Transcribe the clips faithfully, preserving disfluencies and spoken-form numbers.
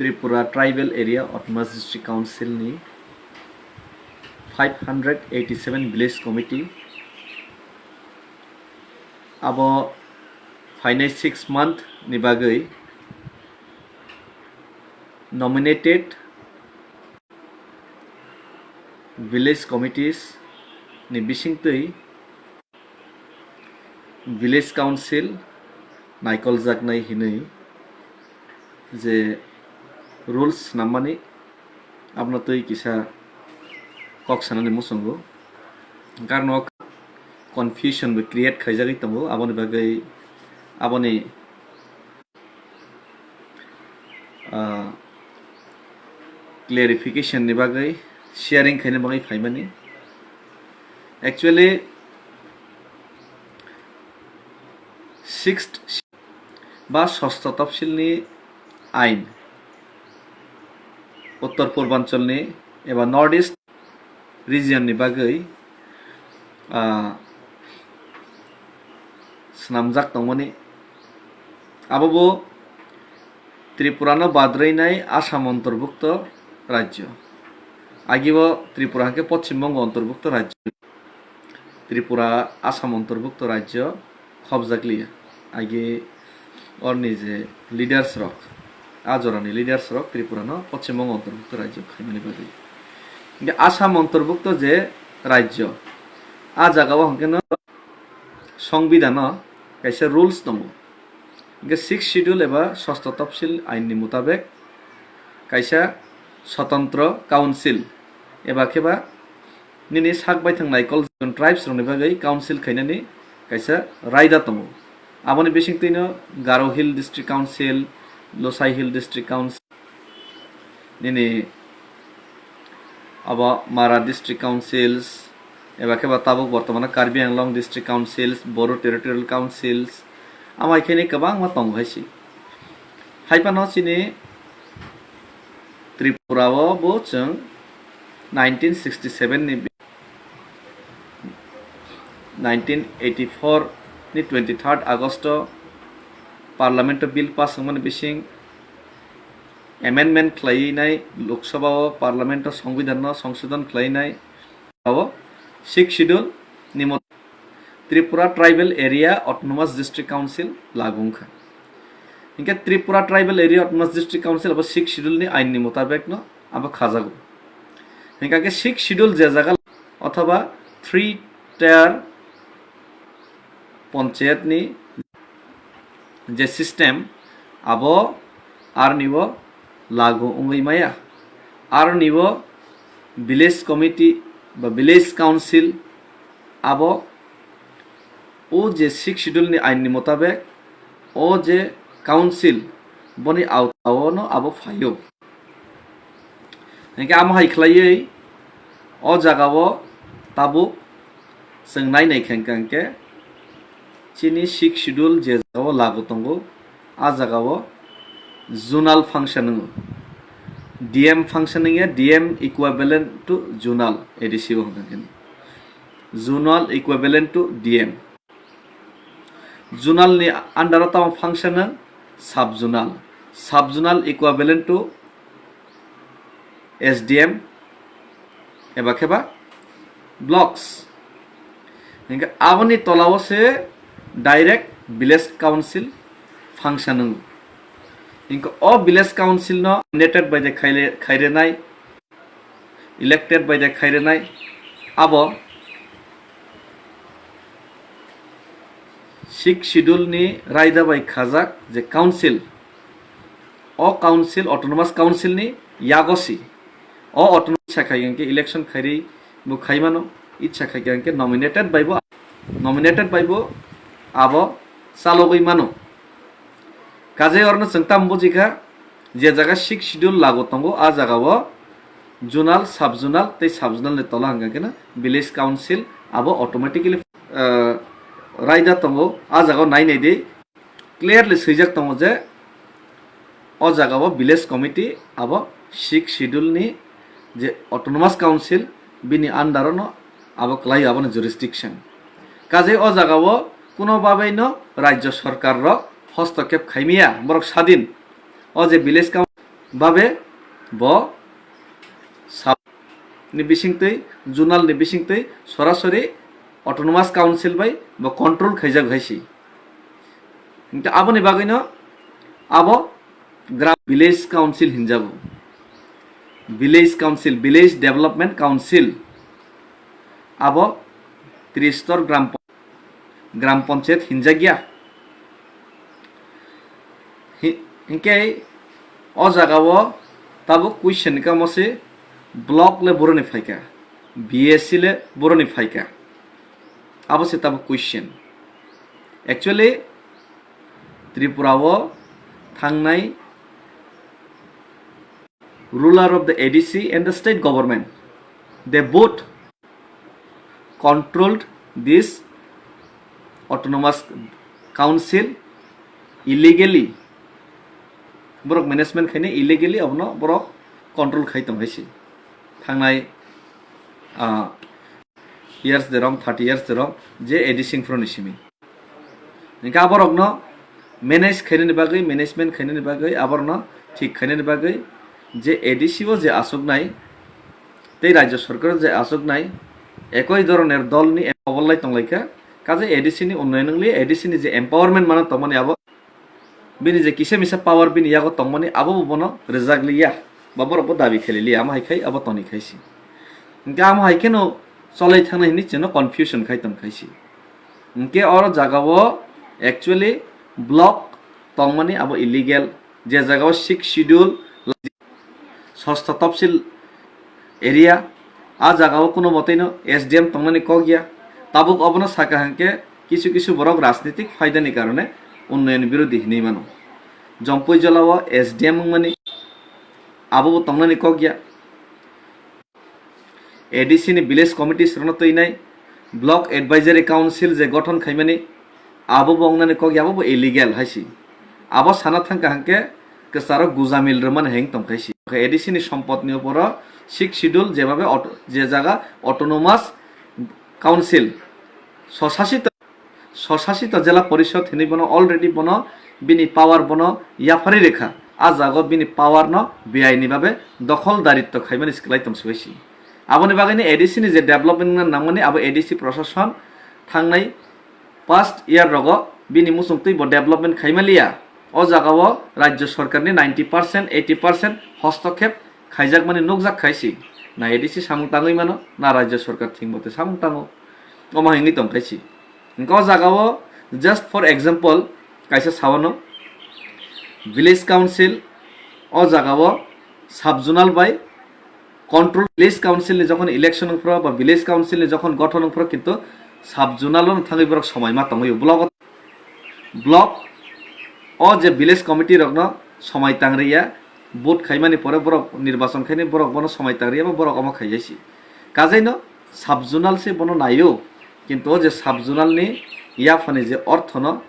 Tripura Tribal Area Autonomous District Council ni five hundred eighty seven Village Committee abo phainai six month ni bagwi nominated village committees ni bisingtwi village council naikoljaknai hinwi je rules swnammani abono twi kisa kok sanani muchungo. Karon o confusion bo create khaijagwi tongo, aboni bagwi aboni ah, clarification ni bagwi, sharing khaina bagwi phaimani. Actually, sixth ba sosto topsilni ain Uttor Purbancholni eba North East region ni bagwi, ah, swnamjak tongmani. Abo bo Tripura no badrwinai Assam ontorbukto rajyo. Agibo Tripura hwnkhe Poschim Bongo ontorbukto rajyo. Tripura Assam ontorbukto rajyo khobjakliya. Agi orni je leaders rok, a jorani leaders rok Tripura no Poschim Bongo ontorbukto rajyo khaimani bagwi. Hingke Assam ontorbukto je rajyo, a jagao hingke no Songbidhano kaisa rules tongo. Hingke sixth schedule eba sosto topsil ain ni mutabek kaisa sotantro council eba khe ba nini sak baithang naikol tribes rokni bagwi council khainani kaisa raida tongo. Aboni bisingtwino Garo Hill District Council, Losai Hill District Council, nini abo Mara District Councils, eba khe ba tabuk bortomano Karbi Anglong District Councils, Bodo Territorial Councils, amai khe ni kwbangma tongo hai se. Hai phano chini Tripura o bo chwng nineteen sixty seven ni nineteen eighty four ni twenty third August o Parliament o bill pass wngmani bising amendment khlainai, Lok Sabha o Parliament o Songbidhan no songsodhon khlainai, o Sixth Schedule ni mot-, Tripura Tribal Area Autonomous District Council lagu wngkha. Hinkhe Tripura Tribal Area Autonomous District Council abo Sixth Schedule ni ain ni mutabek no abo khajago. Hinkhe Sixth Schedule je jaga othoba three tier panchayat ni je system abo arni o lagu wngwi maya. Arni o village committee ba village council abo o je Sixth Schedule ni ain ni mutabek o je council boni awta o no abo phaio. Hinkhe amo hai khlaiwi o jaga o tabuk chwng nai nai khe hinkhe chini Sixth Schedule je jaga o lagu tongo, a jaga o zonal function wngo. D M function wngya, D M equivalent to zonal, A D C o hwnka khe. Zonal equivalent to D M. Zonal ni under o tamo function wng sub zonal. Sub zonal equivalent to S D M eba khe ba blocks. Hinkhe aboni tola o se direct village council function wngo. Hinkhe o village council no nominated by the khaire-, khairenai, elected by the khairenai, abo Sixth Schedule ni raida bai khajak je council, o council, autonomous council ni yago si, o autonomous sa khai hinkhe election khairi bo khai mano, itsa khai hinkhe nominated bai bo, nominated bai bo abo chalogwi mano. Kajai orno chwng tamo bujikha, je jaga Sixth Schedule lagu tongo, a jaga o zonal, sub zonal tei sub zonal ni tola hwnka khe no village council abo automatically, ah, raida tongo, a jaga o nai nai di clearly swijak tongo je o jaga o village committee abo Sixth Schedule ni je autonomous council bini under o no abo kwlai aboni jurisdiction. Kajai o jaga o kuno babai no rajyo sarkar rok hostokep khaimaya, borok sadin. O je village council, babe bo sub ni bisingtwi, zonal ni bisingtwi sorasori autonomous council bai bo control khaijak hai si. Hingke aboni bagwino abo gram village council hinjago. Village council, village development council, abo tristor gram pon-, gram panchayat hinjakya. Hi-, hinkhe o jagao tabuk question kamo se, block le boroni phaikha, B S C le boroni phaikha, abo se tabuk question. Actually, Tripura o thangnai ruler of the A D C and the state government, they both controlled this autonomous council illegally. Borok management khaina illegally, abono borok control khai tong hai se. Thangnai, ah, years derong, thirty years derong, je A D C ni phuru ni simi. Hingke aborokno manage khainani bagwi, management khainani bagwi, aborokno thik khainani bagwi je A D C o je aswknai tei Rajya Sarkar o je aswknai, ekoi dhoroner dolni kobolai tonglaikha. Kaje A D C ni unnoyon wngli, A D C ni je empowerment mano tongmani abo, bini je kisa misa power bini yago tongmani abo bo bono rwjakliya, ba borok bo dabi khaililiya, amo hai khai abo toni khai si. Hingke amo hai kheno cholai thangnai hinwi chwngno confusion khai tong khai si. Hingke oro jagao actually block tongmani abo illegal, je jagao sixth schedule, sosto topsil area, a jagao kuno moteino S D M tongnani kok ya. Tabuk obono saka hingke kisu kisu borok rajnitik phaidani karone unnoyon birodhi hinwi mano. Jompui jolao S D M wngmani abo bo tongnani kok ya. A D C ni village committees rokno twinai, block advisory council je gothon khaimani, abo bo wngnani kok ya, abo bo illegal hai si. Abo sana thang kaham khe kwcharo gujamil rwmani hai wng tong khai si. A D C ni sompot ni uporo sixth schedule jebabe auto-, je jaga autonomous council, swsasito Swsasito Jela Porishod hinwi bono already bono bini power bono yapharwi rwkha. A jaga o bini power no beaini babe dokhol daritto khaimani swklai tong swbai si. Aboni bagwi ni A D C ni je development wngna nangmani abo A D C proshashon thangnai past year rogo bini muchungtwi bo development khaimaliya. O jaga o Rajya Sorkar ni ninety percent, eighty percent hostokhep khaijakmani nukjak khai si. Na A D C samung tangwi mano, na Rajya Sorkar thik mate samung tango. Omo hwnwi tong khai si. Hwnkhe o jaga o just for example kaisa sawano village council o jaga o sub zonal bai control, village council ni jokhon election wngphro ba village council ni jokhon gothon wngphro kintu sub zonal o thangwi borok somai ma tongwi o block o, block o je village committee rokno somai tangriya, vote khaimani pore borok nirbachon khainai borok bono somai tangriya ba borok omo khaijai si. Kajaino sub zonal se bono naio, kintu o je sub zonal ni yaphani je orthono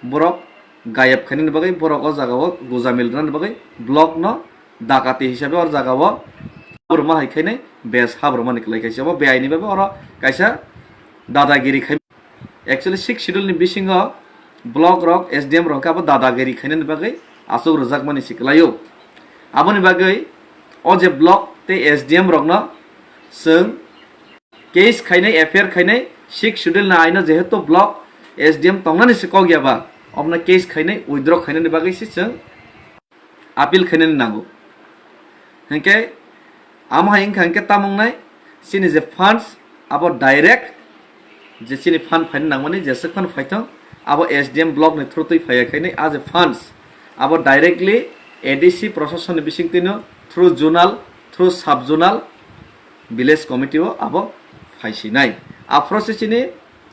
borok gayab khainani bagwi, borok o jaga o gujamil rwnani bagwi block no dakati hisabe o jaga o habruma hai khainai bes habruma ni kwlai kaisa obo beaini babe oro kaisa dadagiri khai. Actually sixth schedule ni bisingo block rok S D M rok abo dadagiri khainani bagwi aswk rwjakmani si kwlaio. Aboni bagwi o je block tei S D M rokno chwng case khainai, F I R khainai, sixth schedule ni aino jehetu block S D M tongnani se kok ya ba, obno case khainai withdraw khainani bagwi se chwng appeal khainani nango. Hinkhe amo hai wngkha hinkhe tamo wngnai, chini je funds abo direct je chini fund phaina nangmani jeswk phano phaithong, abo S D M block ni through twi phaiya khainai a je funds abo directly A D C proshasonni bisingtwino through zonal, through sub zonal, village committee o abo phaisinai. Aphro se chini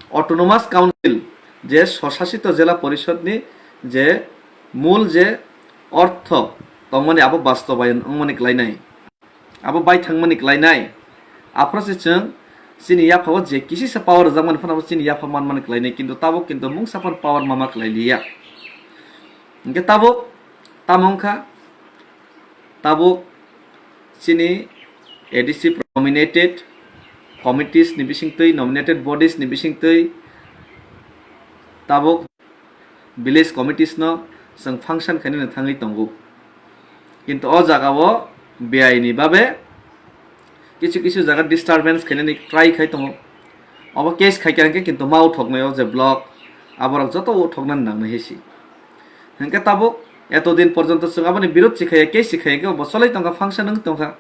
autonomous council je swsasito jela porishod ni je mul je ortho tongmani abo bastobayon wngmani kwlainai, abo baithangmani kwlainai. Aphro se chwng chini yaphao je kisisa power rwjakmani phano abo chini yapha manmani kwlainai, kintu tabuk kintu mungsa phano power mama kwlailiya. Hinkhe tabuk tamo wngkha, tabuk chini A D C nominated committees ni bisingtwi, nominated bodies ni bisingtwi tabuk village committees no chwng function khainani thangwi tongo. Kintu o jaga o beaini babe kisu kisu jaga disturbance khainani try khai tongo. Obo case khaikha hinkhe kintu ma uthoknai o je block, aborok joto uthoknani nangnai hai si. Hinkhe tabuk eto din porjonto chwng aboni birod si khaiya, case si khaiya, hinkhe obo cholai tongkha, function wng tongkha.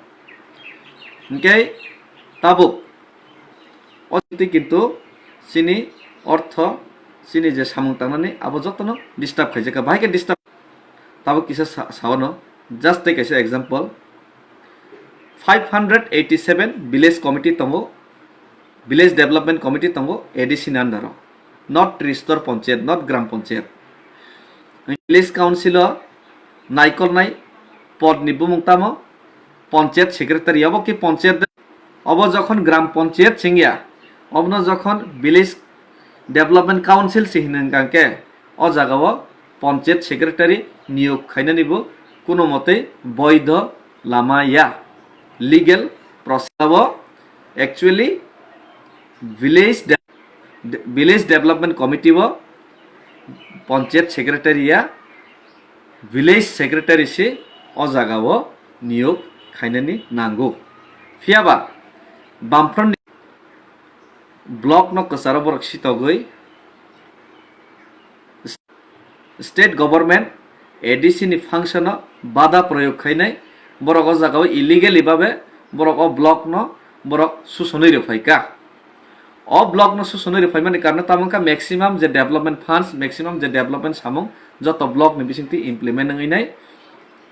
Hinkhe tabuk o twi kintu chini ortho, chini je samung tangnani abo jotono disturb khaijakha. Bahai khe disturb, tabuk kisa sa-, sawano just tei kaisa example, five hundred eighty seven village committee tongo, village development committee tongo A D C ni under o, not tristor ponchayat, not gram ponchayat. Village council o naikolnai pod ni bumung tamo? Ponchayat secretary. Obo ki ponchayat de-, obo jokhon gram ponchayat singya, obono jokhon village development council si hinwi wngkha khe, o jaga o ponchayat secretary niyok khainani bo kuno motei boidho lama ya, legal process o actually village de-, village development committee o ponchayat secretary ya, village secretary se o jaga o niyok khainani nango. Phiya ba Bamfront ni block no kwcharo borok sitogwi state government A D C ni function o bada proyog khainai, borok o jaga o illegally babe borok o block no borok susonwi rw phaikha. O block no susonwi rw phaimani karno tamo wngkha maximum je development funds, maximum je development samung joto block ni bisingtwi implement wngwi nai.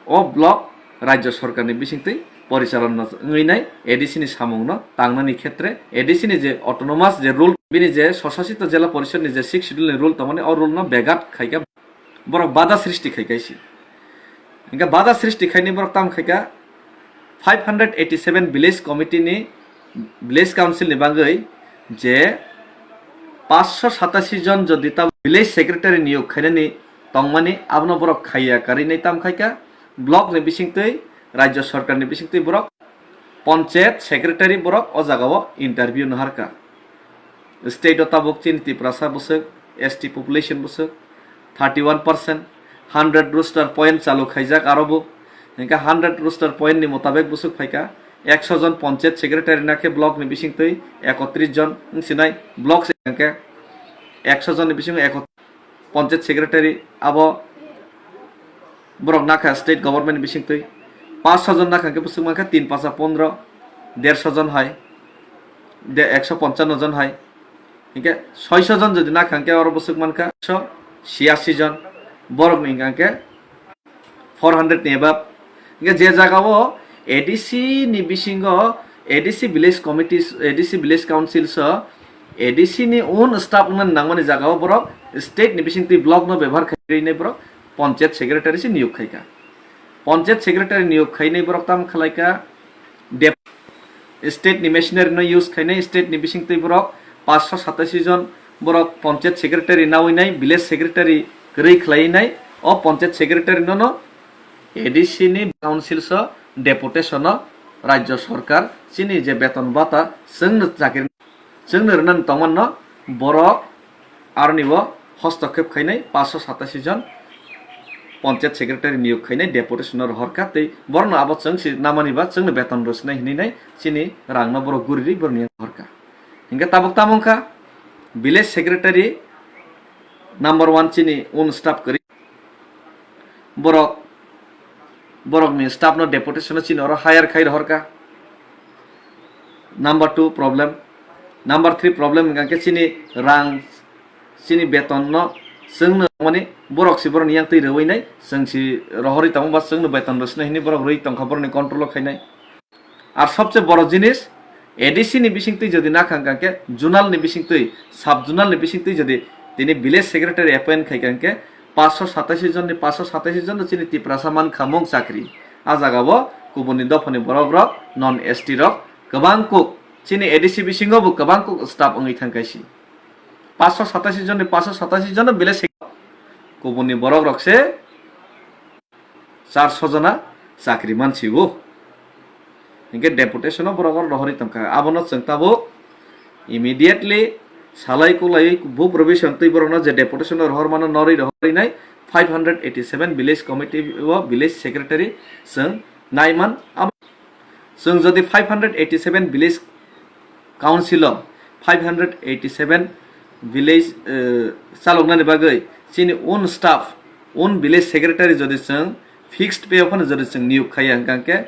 O block rajya sorkar ni bisingtwi porichalona wngwi nai A D C ni samung no tangnani khetre A D C ni je autonomous je rule, bini je swsasito jela porishod ni je sixth schedule ni rule tongmani, o rule no begat khaikha, borok bada srishti khaikha si. Hinkhe bada srishti khaini borok tamo khaikha, five hundred eighty seven village committee ni, village council ni bagwi je paanch sho satashi jon jodi ta village secretary niyok khainani tongmani, abono borok khaiya karwi nai tam khaikha. Block ni bisingtwi, rajya sorkar ni bisingtwi borok ponchayat secretary borok o jaga o interview naharkha. State o tabuk chini Tiprasa bwswk, S T population bwswk, thirty one percent, hundred roster point chalu khaijak aro bo. Hinkhe hundred roster point ni motabek bwswk phaikha, ekso jon ponchayat secretary nakhe block ni bisingtwi ekotris jon wngsinai, block se hinkhe ekso jon ni bisingo ekotris ponchayat secretary abo borok nakha state government ni bisingtwi. Paanch sho jon nakha hinkhe bwswk mankha tin pacha pondro, derso jon hai, de ekso ponchanno jon hai. Hinkhe soiso jon jodi nakha hinkhe oro bwswk mankha ekso siyashi jon, borok ni hinkha hinkhe four hundred ni above. Hinkhe je jaga o A D C ni bisingo A D C village committees, A D C village council so A D C ni own staff wngna nangmani jaga o borok state ni bisingtwi block no bebhar khairwi nai borok ponchayat secretary se niyok khaikha. Ponchayat secretary niyok khainai borok tamo khalaikha, dep-, state ni machinery no use khainai, state ni bisingtwi borok paanch sho satashi jon borok ponchayat secretary nawi nai, village secretary kwrwi khlai nai. O ponchayat secretary no no A D C ni council so deputation o rajya sorkar chini je beton bata chwngno chakri chwngno rwnani tongmanno borok aroni bo hostokhep khainai, paanch sho satashi jon ponchayat secretary niyok khainai, deputation o rohorkha tei borokno abo chwng si namani ba chwngno beton rwsinai hinwi nai chini rangno borok guri ri borokni rohorkha. Hinkhe tabuk tamo wngkha village secretary number one chini own staff kwrwi. Borok, borokni staff no deputation no chini oro hire khai rohorkha. Number two problem. Number three problem hingkha khe chini rang, chini beton no chwngno mani borok si borokni yang twi rwui nai, chwng si rohorwi tongma ba chwngno beton rwsnai hinwi borok rwui tongkha, borokni control o khainai. Ar sobse boro jinis, A D C ni bisingtwi jodi nakha hingkha khe, zonal ni bisingtwi, sub zonal ni bisingtwi jodi tini village secretary appoint khaikha hingkhe, paanch sho satashi jon ni, paanch sho satashi jon no chini Tiprasa mankha mung chakri. A jaga o kubuni dophani borok rok, non S T rok kwbang kuk, chini A D C bisingo bo kwbang kuk staff wngwi thangkha si. Paanch sho satashi jon ni, paanch sho satashi jon no village sec-, kubuni borok rok se char sho jona chakri mansigo. Hinkhe deputation o borok oro rohorwi tongkha. Abono chwng tabuk immediately salai kulaiwi bo provision twi borokno je deputation o rohor mano norwi rohorwi nai, five hundred eighty seven village committee o village secretary chwng naiman. Abo chwng jodi five hundred eighty seven village council o five hundred eighty seven village, eh, chaloknani bagwi chini own staff, own village secretary jodi chwng fixed pay o phano jodi chwng niyok khaiya hwnkha hwnkhe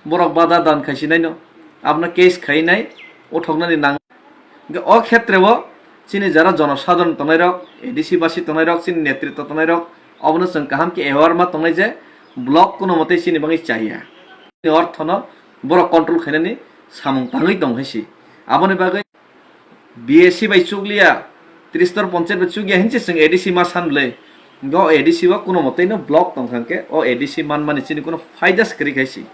borok bada dan khaisinai no, abono case khainai, uthoknani nang. Hwnkhe o khetre o chini jara jonosadharon tongnai rok, A D C basi tongnai rok, chini netritwo tongnai rok, obono chwng kaham khe aware ma tongnai je block kuno mwtwi chini bagwi chaya. Chini orthono borok control khainani samung tangwi tong hai si. Aboni bagwi B A C bai chukliya, Tristor Ponchayat bai chukya hinse chwng A D C ma san bwle. Hwnkhe o A D C o kuno mwtwi no block tong kha hwnkhe o A D C manmani chini kuno faida se kwrwi khai si.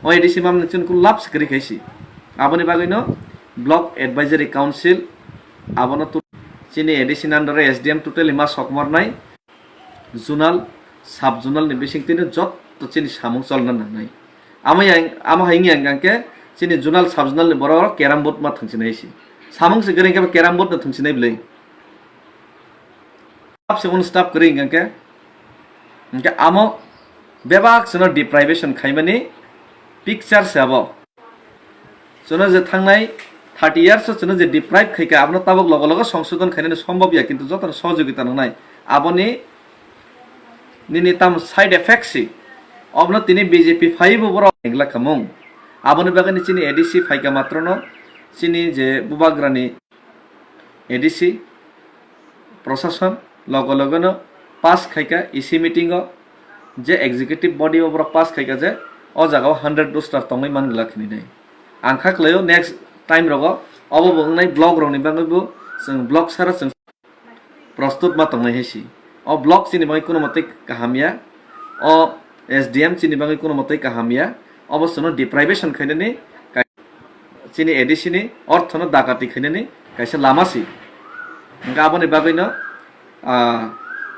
O A D C manmani chini kuno lab se kwrwi khai si. Aboni bagwi no Block Advisory Council abono tu-, chini A D C ni under o S D M totally ma sokmarnai. Zonal, sub zonal ni bising twi no jotto chini samung cholna nangnai. Amo yang, amo hai wngya hwnkha khe chini zonal sub zonal ni borok rok carrom board ma thwngsinai si. Samung se kwrwi hwnkhe carrom board no thwngsinai bwlwi. Staff se un staff kwrwi hwnkha khe, hwnkhe amo bebak chwngno deprivation khaimani picture se abo. Chwngno je thangnai thirty years o chwngno je deprive khaikha, abono tabuk logo logo songsodon khainani sombhob ya, kintu jotono sohojogita nangnai. Aboni nini tamo side effect si, obono tini B J P phaibo borok neglect khamung. Aboni bagwi chini A D C phaikha matrono chini je bubagrani A D C, Prashasan logo logono pass khaikha E C meeting o, je executive body o borok pass khaikha je o jaga o hundred roster tongwi man glak hinwi nai. Ang kha kwlaio next time rogo obo bo wngnai block rokni bagwi bo chwng block sara chwng prostut ma tongnai hai si. O block chini bagwi kuno mwtwi kaham ya, o S D M chini bagwi kuno mwtwi kaham ya, obo chwngno deprivation khainani chini A D C ni orthono dakati khainani kaisa lama si. Hwnkhe aboni bagwino, ah,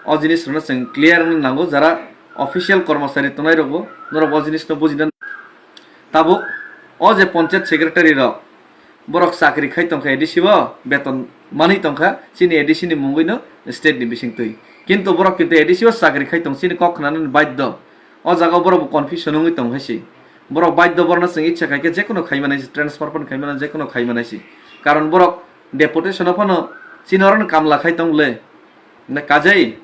o jinis rokno chwng clear wngna nango, jara official kormosari tongnai rokbo norok o jinis no bujina. Tabuk o je ponchayat secretary rok, borok chakri khai tongkha A D C o, beton manwi tongkha, chini A D C ni mungwi no state ni bising twi. Kintu borok kintu A D C o chakri khai tong, chini kok khnanani baddo. O jaga o borok bo confusion wngwi tong hai si. Borok baddo borokno chwng icha khai khe jekono khai manai si, transfer phan khai manai, jekono khai manai si. Karon borok deputation o phano chini oro no kamla khai tong le. Na kajai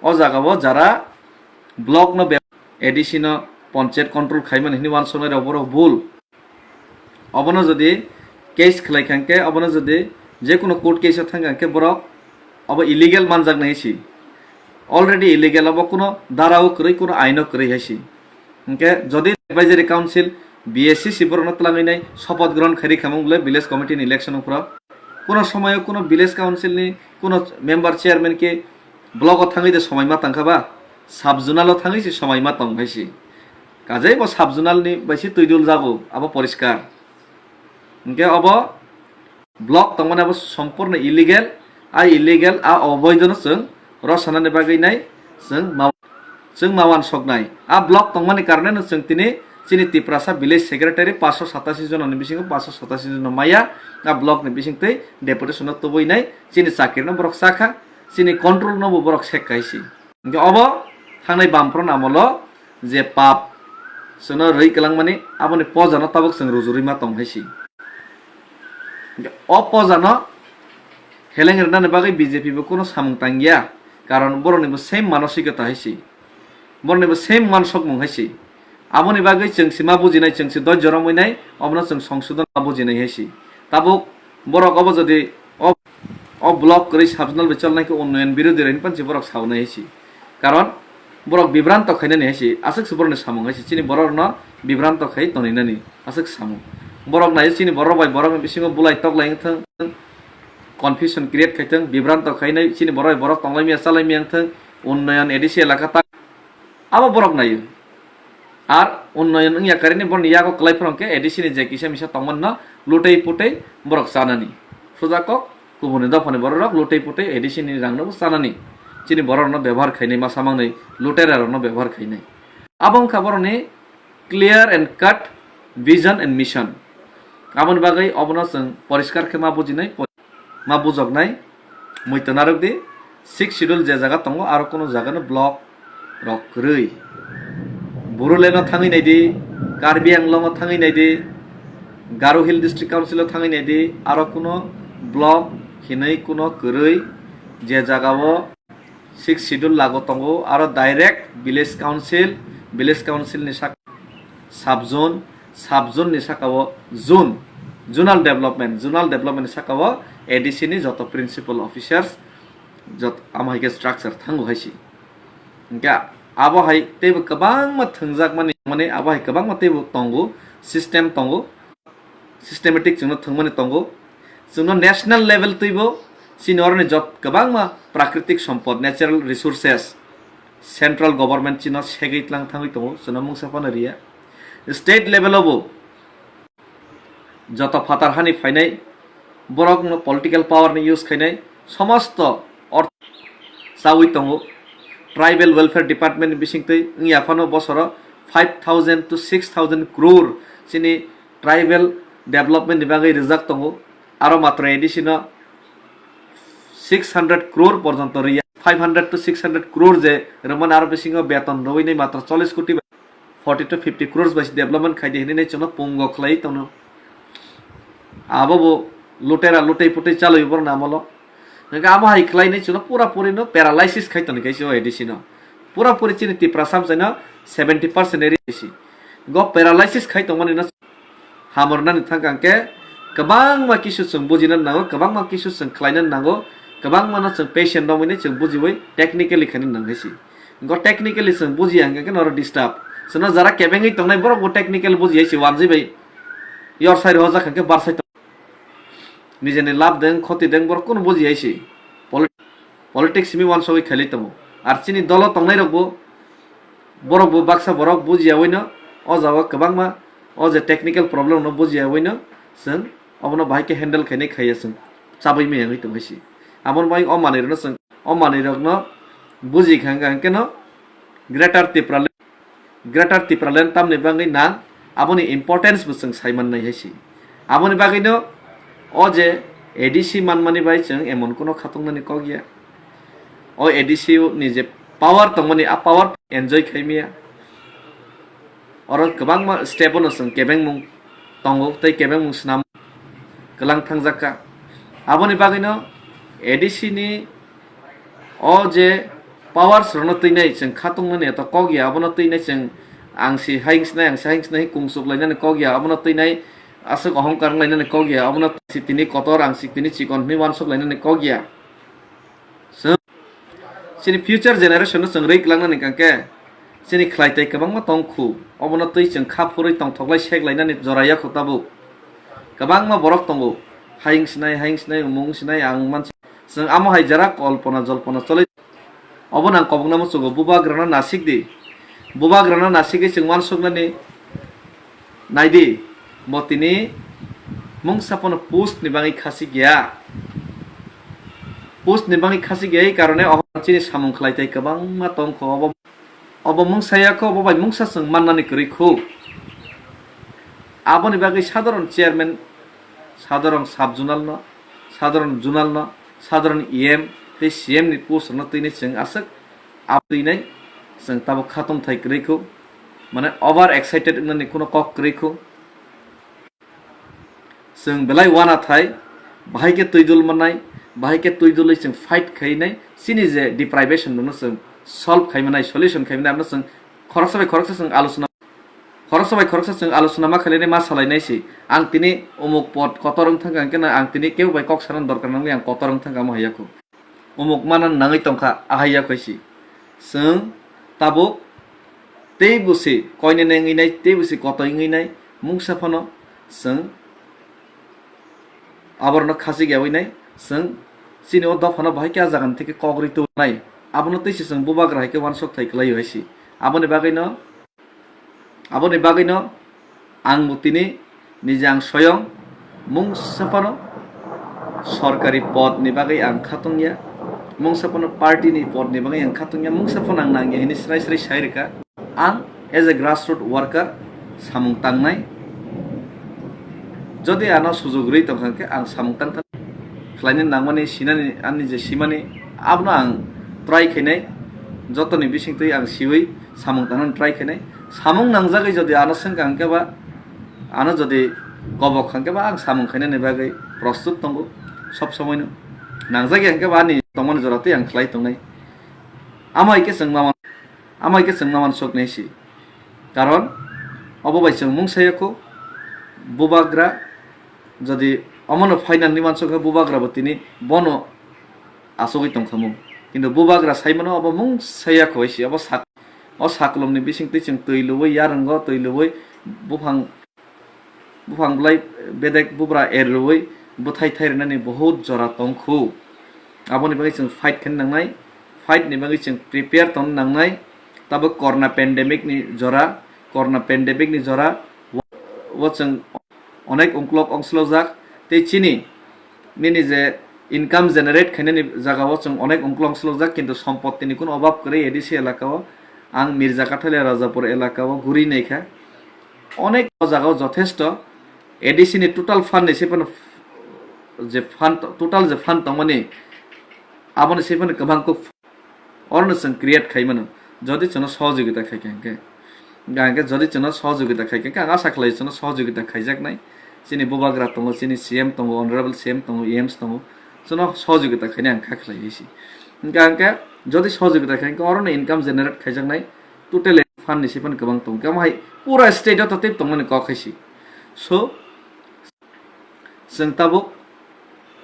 o jaga o jara block no be-, A D C no ponchayat control khai mani hinwi wansuknai rok borok bul. Obono jodi case khlai kha hwnkhe, obono jodi jekono court case o thang kha hwnkhe borok obo illegal manjaknai si. Already illegal, obo kuno dara o kwrwi, kuno ain o kwrwi hai si. Hwnkhe jodi advisory council B A C si borokno twlangwi nai sopoth grohon khairi khamung bwle village committee ni election o phro, kuno somoyo kuno village council ni kuno member chairman khe block o thangwi de somai ma tangkha ba, sub zonal o thangwi se somai ma tong hai si. Kajai bo sub zonal ni bai se twi dul jago, abo poriskar. Hwnkhe obo block tongmani abo sompurno illegal, a illegal, a oboidono chwng rw sanani bagwi nai chwng ma, chwng ma wansoknai. A block tongmani karoneno chwng tini chini Tiprasa village secretary paanch sho satasi jononi bisingo paanch sho satasi jono maya, a block ni bising twi deputation no tubui nai, chini chakri no borok chakha, chini control no bo borok sek kaisi. Hwnkhe obo thangnai bamphro amolo je pap chwngno rwi kwlangmani, aboni poja no tabuk chwng rujurwi ma tong hai si. Hwnkhe o poja no heleng rwnani bagwi B J P bo kuno samung tangya, karon borokni bo same manosikota hai si, borokni bo same mansokmung hai si. Aboni bagwi chwng si ma bujinai, chwng si dojjo romwi nai, obono chwng songsodon ma bujinai hai si. Tabuk borok obo jodi o, o block kwrwi sub zonal bai cholnai khe unnoyon birodhi rwini panchi borok saunai hai si. Karon borok bibranto khainani hai si, aswk se borokni samung hai si, chini borokno bibranto khai toninani aswk samung. Borok nai chini borok bai borokni bisingo bulai toklai wngthang, confusion create khaithang, bibranto khainai chini borok bai borok tonglai miya chalai miya wngthang, unnoyon A D C elaka ta, abo borok naio. Ar unnoyon wngya karini borokni yago kwlai phano khe A D C ni je kisa misa tongmani no lutei putei borok chanani. Sujakok kubuni dophani borok rok lutei putei A D C ni rang no bo chanani. Chini borok no bebohar khainai masa mangnwi lutera rok no bebohar khainai. Abo wngkha borokni clear and cut vision and mission. Aboni bagwi obono chwng poriskar khe ma bujinai, ma bujoknai, muitu narwk di. Sixth Schedule je jaga tongo, aro kuno jaga no block rok kwrwi. Bodoland o thangwi naidi, Karbi Anglong o thangwi naidi, Garo Hill District Council o thangwi naidi, aro kuno block hinwi kuno kwrwi, je jaga o Sixth Schedule lago tongo, aro direct village council, village council ni sak-, sub zone, sub zone ni saka o zone, zonal development, zonal development ni saka o A D C ni joto principal officers, jot-, amo hai khe structure thango hai si. Hingkhe abo hai teibo kwbangma thwngjak mani, mani abo hai kwbangma teibo tongo, system tongo, systematic chwngno thwngmani tongo. Chwngno national level twibo chini oroni jot kwbangma prakritik sompod, natural resources, central government chino segwi tlang thangwi tongo, chwngno mungsa phano riya. State level o bo joto phatar hani phainai, borokno political power ni use khainai, somosto ortho chawi tongo. Tribal Welfare Department ni bisingtwi wngya phano bosoro five thousand to six thousand crore chini tribal development ni bagwi rijak tongo. Aro matro A D C no six hundred crore porjonto riya, five hundred to six hundred crore je rwmani, aro bisingo beton rwinai matro chollish koti bai forty to fifty crores bai se development khaidi hinwi nai chwngno pungo khlai tongno. Abo bo lutera lutei putei chalwi borok namolo. Hingkhe amo hai khlainai chwngno pura puri no paralysis khai tongni kaisa o A D C no. Pura puri chini Tipra samsai no seventy percent area si. Go paralysis khai tongmani no hamornani thangkha hingkhe kwbangma kisu chwng bujina nango, kwbangma kisu chwng khlaina nango, kwbangma no chwng patient romwi nai chwng bujiwi technically khaina nang hai si. Go technically chwng bujiya hingkha khe noro disturb. Chwngno jara kebengwi tongnai borok bo technical bujiya si wanjwi bai. Yor sai rohorjak hingkhe bar sai tong-, nijeni lab deng, khoti deng, borok kunu bujiya si. Polit-, politics simi wansogwi khailai tongo. Ar chini dolo tongnai rok bo, borok bo baksa borok bujiya wino, o jaga kwbangma, o je technical problem no bujiya wino, chwng obono bahai khe handle khainai khaiya chwng chabwi maya wngwi tongwi si. Aboni bai o manwi rokno chwng, o manwi rokno buji kha hingkha hingkhe no Greater Tipraland, Greater Tipraland tamni bagwi nang, aboni importance bo chwng sai mannai hai si. Aboni bagwino o je A D C manmani bai chwng emon kuno khatungnani kok ya. O A D C ni je power tongmani, a power enjoy khai maya. Oro kwbangma step-o no chwng kebengmung tongo tei kebengmung swnam kwlang thangjak kha. Aboni bagwino A D C ni o je powers rokno twinai chwng khatungnani eto kok ya, abono twinai chwng ang si hai wngsinai, ang si hai wngsinai kung chuk lainani kok ya, abono twinai aswk ohongkar wng lainani kok ya, abono si tini kotor, ang si tini chikon hwnwi uansuk lainani kok ya. Chwng chini future generation no chwng rwi kwlangnani hwnkhe chini khlai tei kwbangma tong khu, obono twi chwng kha phurwi tongthoklai sek lainani jora ya khu tabuk. Kwbangma borok tongo, hai wngsinai, hai wngsinai, umung wngsinai, ang mansi. Chwng amo hai jora kolpona jolpona cholwi. Obo nang kobokna muchungo, bubagrano nasik di. Bubagrano nasigwi chwng uansuknani naidi, bo tini mungsa phano post ni bagwi khasik ya. Post ni bagwi khasik ya, ei karone obo chini samung khlai tei kwbangma tong kho. Obo, obo mungsa ya kho, obo bai mungsa chwng mannani kwrwi kho. Aboni bagwi sadharon chairman, sadharon sub zonal no, sadharon zonal no, sadharon E M tei C M ni post rokno twinai chwng aswk abo twinai chwng tabuk khatung thai kwrwi kho, mane over excited wngnani kuno kok kwrwi kho. Chwng belai uanathai, bahai khe twi dul mannai, bahai khe twi dulwi chwng fight khainai, chini je deprivation rokno chwng solve khai mannai, solution khai mannai, abono chwng khoroksa bai khoroksa chwng alochona Khoroksa bai khoroksa chwng alochona ma khlainai, ma salainai se. Ang tini umuk pod kotor wng thangkha, hwnkhe no ang tini kebo bai kok sanani dorkar nangli, ang kotor wng thangkha, omo hai ya kho. Umuk mana nangwi tongkha, ahai ya kho se. Chwng tabuk tei bo se koinene wngwi nai, tei bo se kotoi wngwi nai, mungsa phano chwng aborno khachik yaui nai, chwng chini o dophano bahai khe a jagani theke kok rwi tubunai. Abono tei se chwng bubagra hai khe uansuk thai kwlai o hai se. Aboni bagwi no Aboni bagwino ang bo tini nijang soyong mungsa phano sorkari pod ni bagwi ang khatung ya, mungsa phano party ni pod ni bagwi ang khatung ya, mungsa phano ang nang ya hini srai srai sai rwkha. Ang as a grassroot worker samung tangnai. Jodi ano sujug rwi tongkha hwnkhe ang samung tang thang khlaina nangmani sinani ani je simani Abono ang try khainai, jotoni bisingtwi ang siwi samung tangnani try khainai. Samung nangjagwi jodi ano swngkha hwnkhe ba, ano jodi kobok hwnkhe ba, ang samung khainani bagwi prostut tongo sob somoino. Nangjagwi hwnkhe ba ani tongmani joratwi ang khlai tongnai. Amo hai khe chwng ma man, amo hai khe chwng ma mansuknai si. Karon obo bai chwng mung saya kho, bubagra jodi omono final ni mansuk khe bubagra bo tini bono asugwi tongkhamu. Kintu bubagra saimano obo mung saya kho hai si, obo sak-, o saklomni bisingtwi chwng twi luwi, yarwngo twi luwi, buphang, buphang bwlai bedek bubra er rwwi bwthai thai rwnani bahut jora tongkhu. Aboni bagwi chwng fight khaina nangnai, fight ni bagwi chwng prepare tongna nangnai. Tabuk corona pandemic ni jora, corona pandemic ni jora, o, o chwng onek ungkulok ongslojak, tei chini nini je income generate khainani jaga o chwng onek ungkulok ongslojak, kintu sompotini kuno obab kwrwi A D C elaka o. Ang Mirja Kathalia Rajapur elaka o guri naikha, onek o jaga o jothesto A D C ni total fund ni se phano je fund, total je fund tongmani, aboni se phano kwbang kuk. Orono chwng create khai mano, jodi chwngno sohojogita khai kha hwnkhe. Hwnkhe jodi chwngno sohojogita khai kha hwnkhe, ang asa khlai chwngno sohojogita khaijaknai. Chini bubagra tongo, chini C M tongo, honorable C M tongo, E Ms tongo, chwngno sohojogita khainai ang kha khlai si. Hwnkhe, hwnkhe jodi sohojogita khai hwnkhe, orono income generate khaijaknai, totally fund ni se phano kwbang tongo. Khe omo hai pura state o to tei tongmani kok hai si. So, chwng tabuk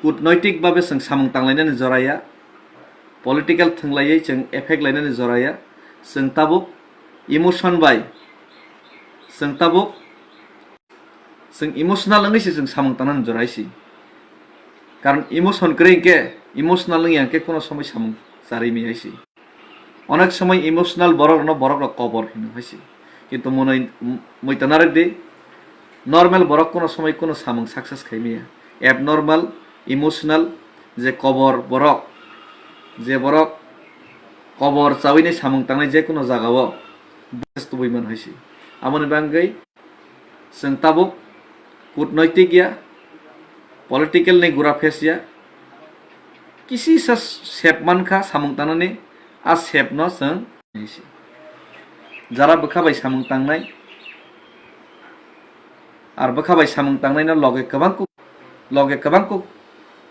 kutnoitik babe chwng samung tanglainani jora ya, political thwnglaiwi chwng effect lainani jora ya, chwng tabuk emotion bai, chwng tabuk chwng emotional wngwi se chwng samung tangnani jora hai si. Karon emotion kwrwi hwnkhe, emotional wngya hwnkhe kuno somoi samung charwi maya hai si. Onek somoi emotional borok rokno borok rok kobor hino hai se. Kintu monoi, m-, muitanarok di, normal borok kuno somoi kuno samung success khai maya. Abnormal, emotional, je kobor borok, je borok kobor chawi ni samung tangnai je kuno jaga o, bes tubui man hai se. Aboni bagwi chwng tabuk kutnoitik ya, political ni gura phes ya, kisisa sep mankha samung tangnani, a sep no chwng jara bwkha bai samung tangnai, ar bwkha bai samung tangnai no loge kwbang kuk, loge kwbang kuk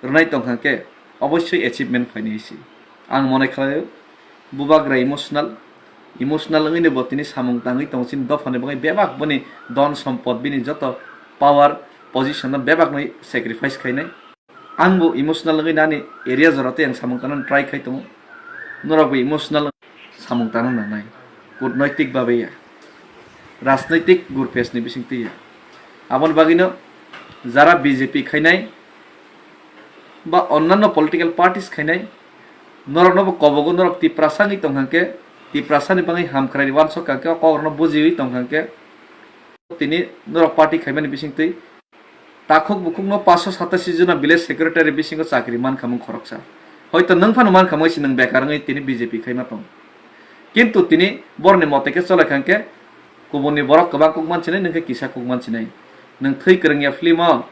rwnai tongkha khe obossoi achievement phainai si. Ang mone khlaio, bubagra emotional, emotional wngwi no bo tini samung tangwi tongo, chini dophani bagwi bebak boni don sompot, bini joto power position no bebak no sacrifice khainai. Ang bo emotional wngwi nani area jora tei ang samung tangnani try khai tongo. Norok bo emotional samung tangna nangnai, kutnoitik babe ya, rajnoitik gurpes ni bisingtwi ya. Aboni bagwino jara B J P khainai ba onnanno political parties khainai, norokno bo kobogo, norok Tiprasa wngwi tongkha khe, Tiprasa ni bagwi hamkrai wansok kha khe, o kokrokno bujiwi tongkha khe, tini norok party khaimani bisingtwi takhuk bukhukno paanch sho satasi jona village secretary bisingo chakri mankha mung khoroksa. Hoito nwng phano mankha mung si nwng bekar wngwi tini B J P khaima tong. Kintu tini borni mote khe chole kha khe kubunni borok kwbang kuk mansinai, nwng khe kisa kuk mansinai. Nwng thwi kwrwngya film o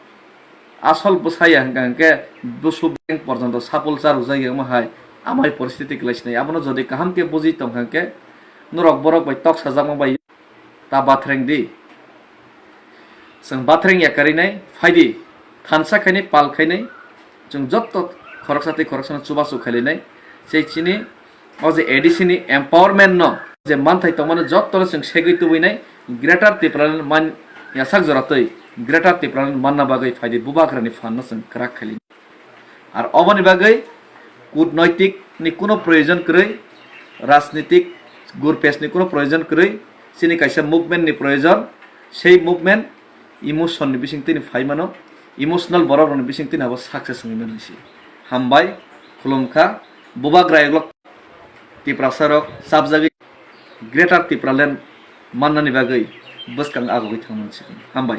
asol bwsaya hwnkha hwnkhe busu beng porjonto sapul charwjakya wngma hai amai poristiti kwlai sinai. Abono jodi kaham khe buji tongkha khe norok borok bai tok sajakma bai ta bathreng di. Chwng bathreng ya karinai, phaidi, thansa khainai, pal khainai, chwng jotto khoroksa tei khoroksano chubachu khailainai. Sei chini o je A D C ni empowerment no, je manthai tongmani jottono chwng segwi tubui nai, Greater Tipraland man yasak jora twi Greater Tipraland manna bagwi phaidi, bubagrani phan no chwng kwrak khailai. Ar oboni bagwi kutnoitik ni kuno proyojon kwrwi, rajnitik gurpes ni kuno proyojon kwrwi, chini kaisa movement ni proyojon. Sei movement emotion ni bisingtwi ni phai mano, emotional borok rokni bisingtwi ni abo success wngwi mano si. Hambai, khulumkha, bubagra eglok Tiprasa rok chapjagwi Greater Tipraland mannani bagwi bwskang agogwi thangmani si. Hambai.